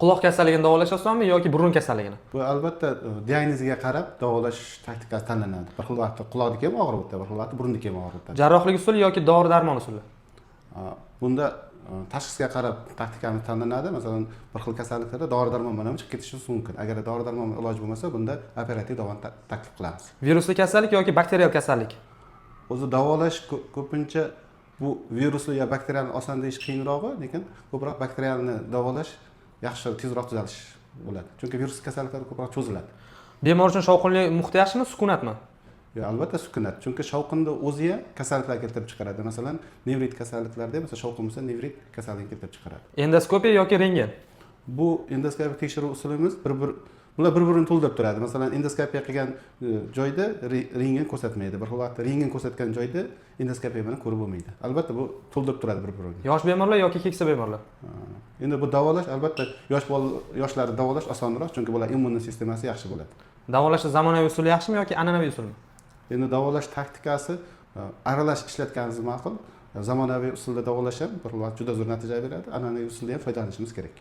Quloq kasalligini davolash osonmi yoki burun kasalligini? Bu albatta diagnozga qarab davolash taktikasi tanlanadi. Bir xil vaqtda quloqniki ham og'rib o'tadi, bir xil vaqtda burnniki ham og'rib o'tadi. Jarrohlik usuli yoki dori darmon usuli? Bunda tashxisga qarab taktikamiz tanlanadi. Masalan, bir xil kasalliklarda dori darmon bilan ham chiqib ketishimiz mumkin. Agar dori darmon bilan iloji bo'lmasa, bunda operativ davoni taklif qilamiz. Virusli kasallik yoki bakterial kasallik? O'zi davolash ko'pincha bu virusli yo bakterialni oson deyish qiyinrog'i, lekin ko'proq bakterialni davolash yaxshi, tezroq tuzalish bo'ladi, chunki virusli kasalliklar ko'proq cho'ziladi. Bemor uchun shovqinli muhit yaxshimi, sukunatmi? Yo, albatta sukunat, chunki shovqinni o'zi ham kasalliklar keltirib chiqaradi. Masalan, nevrit kasalliklarida, masalan, shovqin bo'lsa, nevrit kasalligini keltirib chiqaradi. Endoskopiya yoki rentgen? Bu endoskopik tekshiruv usulimiz bir bir bular bir birini to'ldirib turadi. Masalan, endoskopiya qilgan joyda rentgen ko'rsatmaydi, bir xil vaqtda rentgen ko'rsatgan joyda endoskopiya bilan ko'rib bo'lmaydi. Albatta, bu to'ldirib turadi bir birini. Yosh bemorlar yoki keksa bemorlar? Endi bu davolash, albatta, yosh bola, yoshlarni davolash osonroq, chunki bular immun sistemasi yaxshi bo'ladi. Davolashda zamonaviy usuli yaxshimi yoki an'anaviy usulmi? Endi davolash taktikasi aralash ishlatganimiz ma'qul. Zamonaviy usulda davolash ham bir xil vaqt juda zo'r natija beradi, an'anaviy usulda ham foydalanishimiz kerak.